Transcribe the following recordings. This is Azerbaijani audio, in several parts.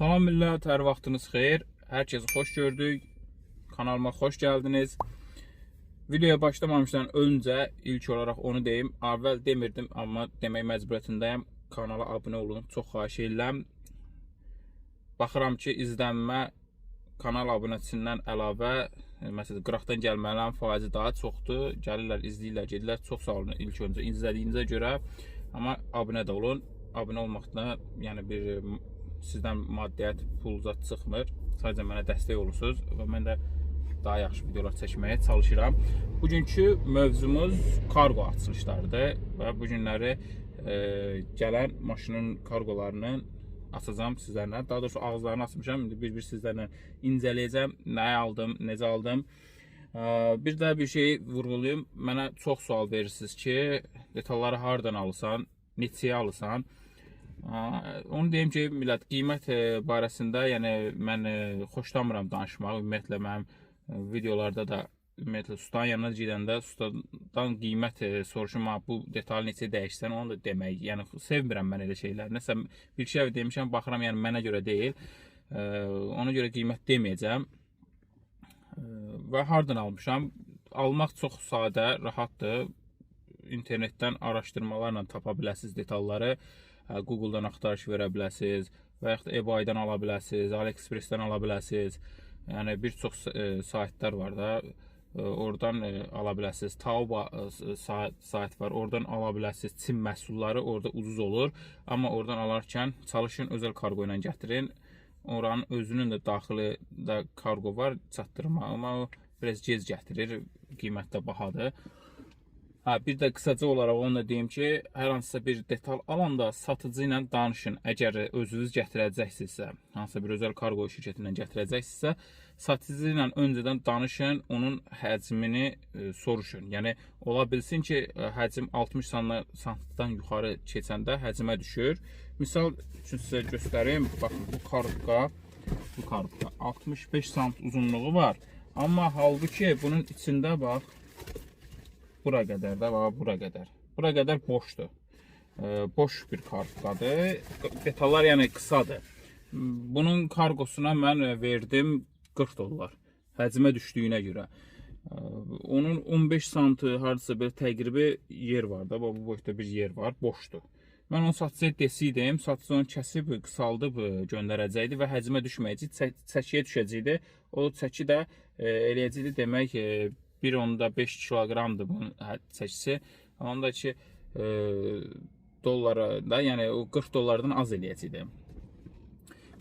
Salam millət, hər vaxtınız xeyir. Hər kəsi xoş gördük. Kanalıma xoş gəldiniz. Videoya başlamamışdan öncə ilk olaraq onu deyim. Əvvəl demirdim, amma demək məcburiyyətindəyəm. Kanala abunə olun, çox xahiş edirəm. Baxıram ki, izlənmə kanal abunəçisindən əlavə, məsələn, qıraqdan gəlmələrin faizi daha çoxdur. Gəlirlər, izləyirlər, gedirlər. Çox sağ olun ilk öncə izlədiyinizə görə. Amma abunə də olun. Abunə olmaqda, yəni bir sizdən maddiyyat, pul zad çıxmır. Sadəcə mənə dəstək olursunuz və mən də daha yaxşı videolar çəkməyə çalışıram. Bugünkü mövzumuz kargo açılışlarıdır və bu günləri gələn maşının kargolarını açacağam sizlərlə. Daha doğrusu ağızlarını açmışam. İndi bir-bir sizlərlə incələyəcəm. Nəyi aldım, necə aldım. Bir də bir şey vurğulayım. Mənə çox sual verirsiniz ki, detalları hardan alırsan, neçəyə alırsan? Onu deyim ki, millət, qiymət barəsində, yəni mən xoşlamıram danışmağı. Ümumiyyətlə mənim videolarda da ümumiyyətlə ustanın yanına gedəndə ustadan qiymət soruşum, ha, bu detalı neçə dəyişsən, onu da demək. Yəni sevmirəm mən elə şeyləri. Nəsə bir şey demişəm, baxıram, yəni mənə görə deyil. Ona görə qiymət deməyəcəm. Və hardan almışam? Almaq çox sadə, rahatdır. İnternetdən araşdırmalarla tapa biləsiniz detalları. Google-dan axtarış verə biləsiniz və yaxud da eBay-dan ala biləsiniz, AliExpress-dən ala biləsiniz. Yəni bir çox saytlar var da, oradan ala biləsiniz. Taobao sayt var, oradan ala biləsiniz. Çin məhsulları orada ucuz olur. Amma oradan alarkən çalışın özəl kargo ilə gətirin. Oranın özünün də daxili də kargo var çatdırma, amma o biraz gec gətirir, qiymət də bahadır. Ha, bir də qısaca olaraq onu da deyim ki, hər hansısa bir detal alanda satıcı ilə danışın. Əgər özünüz gətirəcəksinizsə, hansısa bir özəl kargo şirkətindən gətirəcəksinizsə, satıcı ilə öncədən danışın, onun həcmini soruşun. Yəni ola bilsin ki, həcm 60 santdan yuxarı keçəndə həcmə düşür. Misal üçün sizə göstərim. Baxın, bu karobka 65 sant uzunluğu var. Amma halbuki bunun içində bax bura qədər də bax, bura qədər. Bura qədər boşdur. Boş bir karobkadır. Detallar yəni qısadır. Bunun kargosuna mən verdim 40 dollar. Həcmə düşdüyünə görə. Onun 15 santı hardasa belə təqribi yer var da, bax bu boyda bir yer var, boşdur. Mən onu satıcıya desiydim, satıcı onu kəsib, qısaldıb göndərəcəkdi və həcmə düşməyəcək, çəkiyə düşəcəkdi. O çəki də eləyəcəkdi demək 1.5 kiloqramdır bunun çəkisi. Onda ki dollara da, yəni o 40 dollardan az eləyəcəkdi.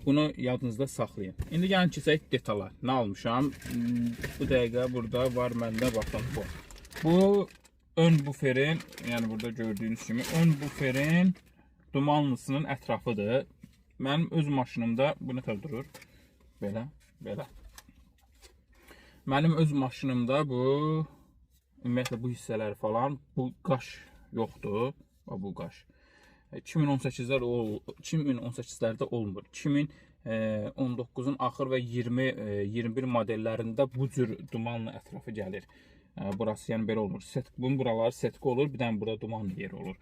Bunu yadınızda saxlayın. İndi gəlin keçək detala. Nə almışam? Bu dəqiqə burada var məndə, baxın bu. Bu ön buferin, yəni burada gördüyünüz kimi ön buferin dumanlısının ətrafıdır. Mənim öz maşınımda bu nə tər durur? Belə, belə. Mənim öz maşınımda bu ümumiyyətlə bu hissələr falan, bu qaş yoxdur. Bax bu qaş. 2018-lər ol 2018-lərdə olmur. 2019-un axır və 20 21 modellərində bu cür dumanlı ətrafı gəlir. Burası yəni belə olmur. Set, bunun buraları setka olur, bir dənə burada dumanlı yeri olur.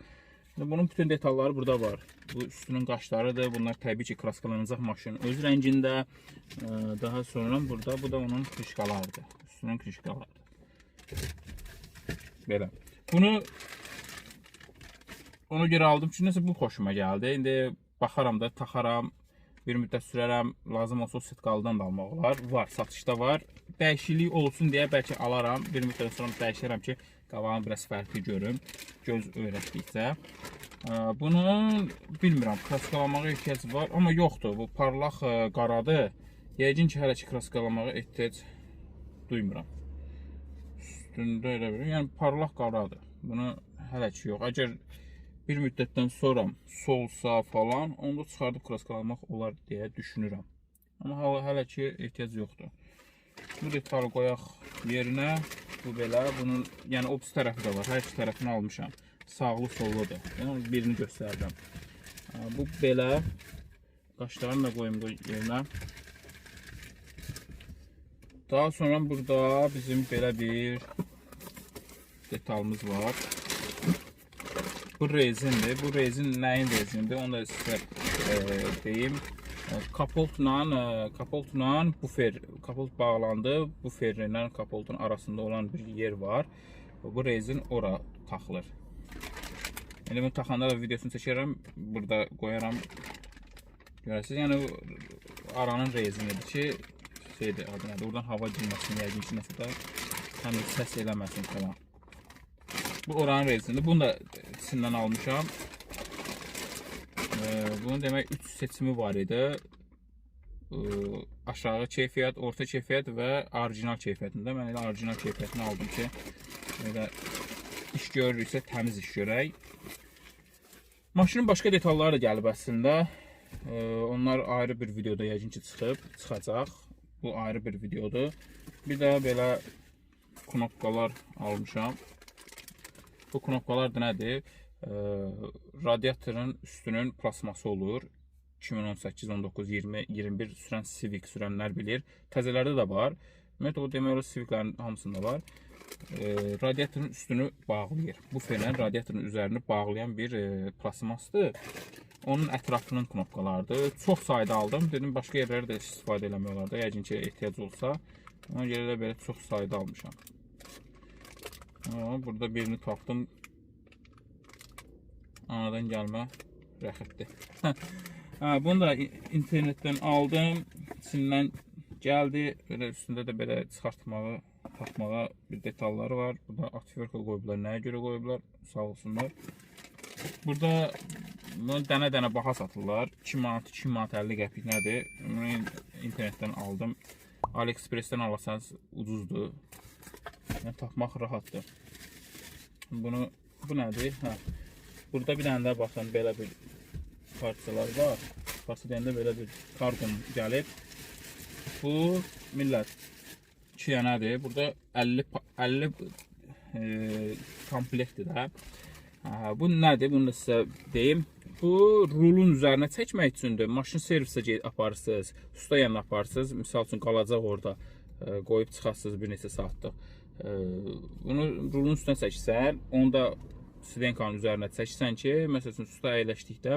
İndi bunun bütün detalları burada var. Bu üstünün qaşlarıdır. Bunlar təbii ki kraskalanacaq maşının öz rəngində. Daha sonra burada bu da onun krişkalarıdır. Üstünün krişkalarıdır. Belə. Bunu ona görə aldım ki, nəsə bu xoşuma gəldi. İndi baxaram da, taxaram, bir müddət sürərəm. Lazım olsa o setkalıdan da almaq olar. Var, satışda var. Dəyişiklik olsun deyə bəlkə alaram. Bir müddət sonra dəyişərəm ki, qabağını biraz fərqli görüm. Göz öyrətdikcə. Bunu bilmirəm, kraskalamağa ehtiyac var, amma yoxdur. Bu parlaq qaradır. Yəqin ki, hələ ki kraskalamağa ehtiyac duymuram. Üstündə elə bir, yəni parlaq qaradır. Bunu hələ ki yox. Əgər bir müddətdən sonra solsa falan, onu da çıxardıb kraskalamaq olar deyə düşünürəm. Amma hələ ki ehtiyac yoxdur. Bu detalı qoyaq yerinə. Bu belə. Bunun yəni o pis tərəfi də var. Hər iki tərəfini almışam. Sağlı solludur. Yəni birini göstərdim. Bu belə. Qaşlarını da qoyum bu yerinə. Daha sonra burada bizim belə bir detalımız var. Bu rezindir. Bu rezin nəyin rezindir? Onu da sizə deyim. Kapotla bufer, kapot bağlandı. Buferlə kapotun arasında olan bir yer var. Bu rezin ora taxılır. İndi bunu taxanda da videosunu çəkərəm, burada qoyaram. Görəsiniz, yəni aranın rezinidir ki, şeydir, adı nədir, oradan hava girməsin, yəqin ki, nəsə də həm də səs eləməsin falan. Bu oranın rezinidir. Bunu da Çindən almışam. Bunun demək 3 seçimi var idi. Aşağı keyfiyyət, orta keyfiyyət və orijinal keyfiyyətində. Mən elə orijinal keyfiyyətini aldım ki, elə iş görürüksə təmiz iş görək. Maşının başqa detalları da gəlib əslində. Onlar ayrı bir videoda yəqin ki çıxıb, çıxacaq. Bu ayrı bir videodur. Bir də belə knopkalar almışam. Bu knopkalar da nədir? Radiatorun üstünün plasması olur. 2018, 19, 20, 21 sürən Civic sürənlər bilir. Təzələrdə də var. Ümumiyyətlə o demək olar Civiclərin hamısında var. Radiatorun üstünü bağlayır. Bu ferlə radiatorun üzərini bağlayan bir plasmasdır. Onun ətrafının knopkalarıdır. Çox sayda aldım. Dedim başqa yerlərdə də istifadə eləmək olar da. Yəqin ki ehtiyac olsa. Ona görə də belə çox sayda almışam. Burada birini taxdım. Anadan gəlmə rəxətdir. Bunu da internetdən aldım. Çindən gəldi. Belə üstündə də belə çıxartmağa, taxmağa bir detalları var. Burada atverka qoyublar. Nəyə görə qoyublar? Sağ olsunlar. Burada bunu dənə-dənə baha satırlar. 2 manat, 2 manat 50 qəpik nədir? Bunu internetdən aldım. AliExpress'dən alırsanız ucuzdur. Yəni tapmaq rahatdır. Bunu, bu nədir? Hə. Burada bir dənə də baxın belə bir parçalar var. Parça deyəndə belə bir kargon gəlib. Bu millət 2 dənədir. Burada 50 komplektdir də. Bu nədir? Bunu da sizə deyim. Bu rulun üzərinə çəkmək üçündür. Maşın servisə aparırsınız, usta yanına aparırsınız. Misal üçün qalacaq orada, qoyub çıxasınız bir neçə saatlıq. Bunu rulun üstünə çəksən, onu da sidenkanın üzərinə çəksən ki, məsəl üçün usta əyləşdikdə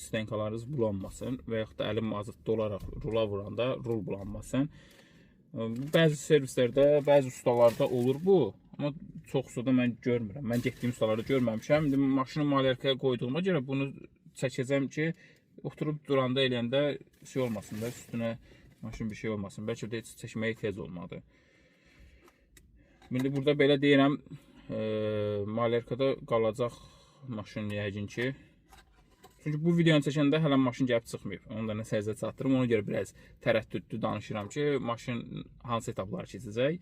sidenkalarınız bulanmasın və yaxud da əlim mazotda olaraq rula vuranda rul bulanmasın. Bəzi servislərdə, bəzi ustalarda olur bu. Amma çoxsu da mən görmürəm. Mən getdiyim ustalarda görməmişəm. İndi maşını malyarkaya qoyduğuma görə bunu çəkəcəm ki, oturub duranda eləyəndə şey olmasın da, üstünə maşın bir şey olmasın. Bəlkə də heç çəkməyə ehtiyac olmadı. İndi burada belə deyirəm, malyarkada qalacaq maşın yəqin ki. Çünki bu videonu çəkəndə hələ maşın gəlib çıxmayıb. Onu da nəsə sizə çatdırım. Ona görə biraz tərəddüdlü danışıram ki, maşın hansı etapları keçəcək.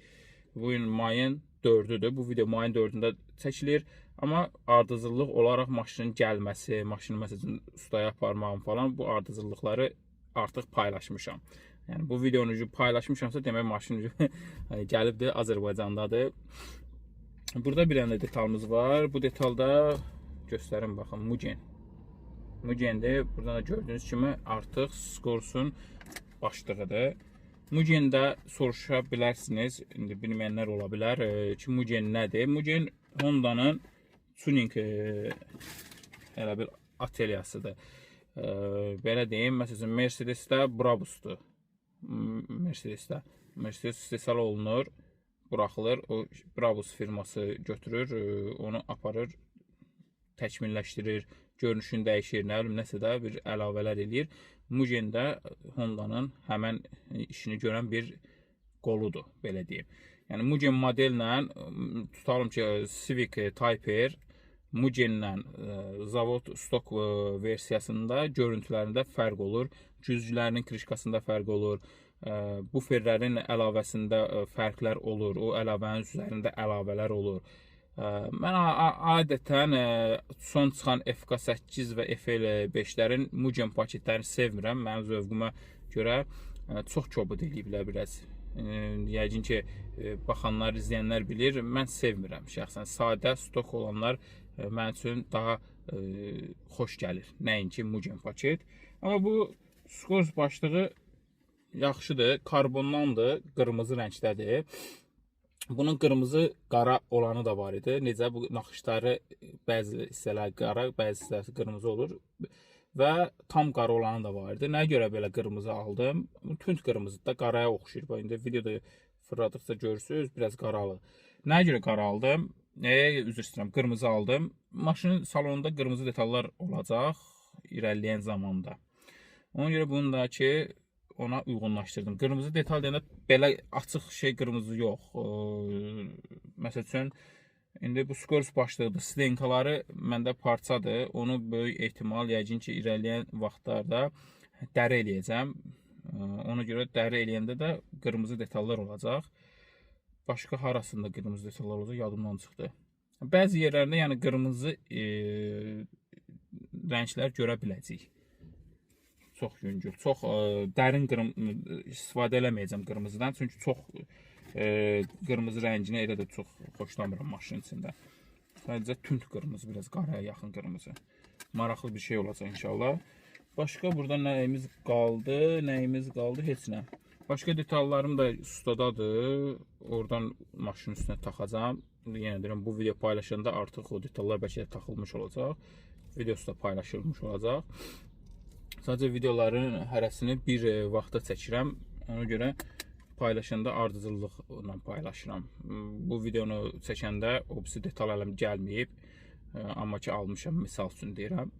Bu gün mayın 4-üdür. Bu video mayın 4-ündə çəkilir. Amma ardıcıllıq olaraq maşının gəlməsi, maşını məsələn ustaya aparmağım falan, bu ardıcıllıqları artıq paylaşmışam. Yəni bu videonu paylaşmışamsa demək maşın gəlibdir, Azərbaycandadır. Burada bir dənə detalımız var. Bu detalda göstərim baxın, Mugen. Mugendir. Buradan da gördüyünüz kimi artıq Scorsun başlığıdır. Mugen'də soruşa bilərsiniz. İndi bilməyənlər ola bilər ki, Mugen nədir? Mugen Honda'nın tuning elə bir atelyasıdır. Belə deyim, məsələn Mercedesdə Brabusdur. Mercedesdə Mercedes istehsal olunur, buraxılır. O Brabus firması götürür, onu aparır, təkmilləşdirir, görünüşünü dəyişir, nə bilim nəsə də bir əlavələr eləyir. Mugen də Honda'nın həmən işini görən bir qoludur, belə deyim. Yəni Mugen modellə tutalım ki, Civic Type R Mugenlə zavod stok versiyasında görüntülərində fərq olur, güzgülərinin krişkasında fərq olur, buferlərin əlavəsində fərqlər olur, o əlavənin üzərində əlavələr olur. Mən adətən son çıxan FK8 və FL5-lərin Mugen paketlərini sevmirəm. Mənim zövqümə görə çox kobud eləyiblər biraz. Yəqin ki, baxanlar, izləyənlər bilir. Mən sevmirəm şəxsən. Sadə stok olanlar mənim üçün daha xoş gəlir. Nəinki Mugen paket. Amma bu Scors başlığı yaxşıdır. Karbondandır, qırmızı rəngdədir. Bunun qırmızı qara olanı da var idi. Necə bu naxışları bəzi hissələr qara, bəzi hissələri qırmızı olur. Və tam qara olanı da var idi. Nəyə görə belə qırmızı aldım? Tünd qırmızı da qaraya oxşayır. Bax, indi videoda fırladıqca görürsünüz, biraz qaralı. Nəyə görə qara aldım? Üzr istəyirəm, qırmızı aldım. Maşının salonunda qırmızı detallar olacaq irəliləyən zamanda. Ona görə bunu da ki, ona uyğunlaşdırdım. Qırmızı detal deyəndə belə açıq şey qırmızı yox. Məsəl üçün, indi bu skors başlığıdır. Slenkaları məndə parçadır. Onu böyük ehtimal yəqin ki, irəliləyən vaxtlarda dəri eləyəcəm. Ona görə dəri eləyəndə də qırmızı detallar olacaq. Başqa harasında qırmızı detallar olacaq, yadımdan çıxdı. Bəzi yerlərində yəni qırmızı rənglər görə biləcəyik. Çox yüngül, çox dərin istifadə eləməyəcəm qırmızıdan. Çünki çox qırmızı rəngini elə də çox xoşlamıram maşının içində. Sadəcə tünd qırmızı, biraz qaraya yaxın qırmızı. Maraqlı bir şey olacaq inşallah. Başqa burada nəyimiz qaldı? Nəyimiz qaldı? Heç nə. Başqa detallarım da ustadadır. Oradan maşının üstünə taxacam. Yenə deyirəm, bu video paylaşanda artıq o detallar bəlkə də taxılmış olacaq. Videosu da paylaşılmış olacaq. Sadəcə videoların hərəsini bir vaxta çəkirəm. Ona görə paylaşanda ardıcıllıqla paylaşıram. Bu videonu çəkəndə o birisi detal hələ gəlməyib. Amma ki almışam, misal üçün deyirəm.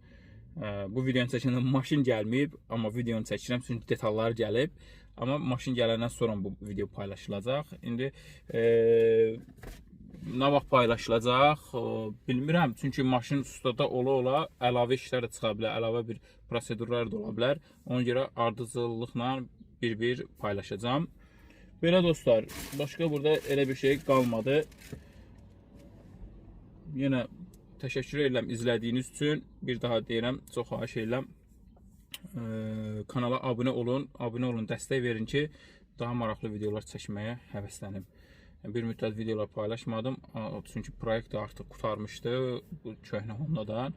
Bu videonu çəkəndə maşın gəlməyib, amma videonu çəkirəm çünki detallar gəlib. Amma maşın gələndən sonra bu video paylaşılacaq. İndi nə vaxt paylaşılacaq bilmirəm. Çünki maşın ustada ola-ola əlavə işlər də çıxa bilər, əlavə bir prosedurlar da ola bilər. Ona görə ardıcıllıqla bir-bir paylaşacağam. Belə dostlar, başqa burada elə bir şey qalmadı. Yenə təşəkkür edirəm izlədiyiniz üçün. Bir daha deyirəm, çox xahiş edirəm. Kanala abunə olun, abunə olun, dəstək verin ki, daha maraqlı videolar çəkməyə həvəslənim. Bir müddət videolar paylaşmadım, çünki proyekt də artıq qurtarmışdı bu köhnə Honda'dan.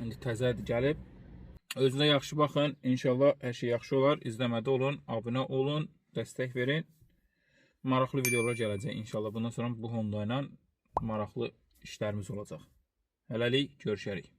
İndi təzədir gəlib. Özünüzə yaxşı baxın, İnşallah hər şey yaxşı olar. İzləmədə olun, abunə olun, dəstək verin. Maraqlı videolar gələcək inşallah. Bundan sonra bu Honda ilə maraqlı işlərimiz olacaq. Hələlik görüşərik.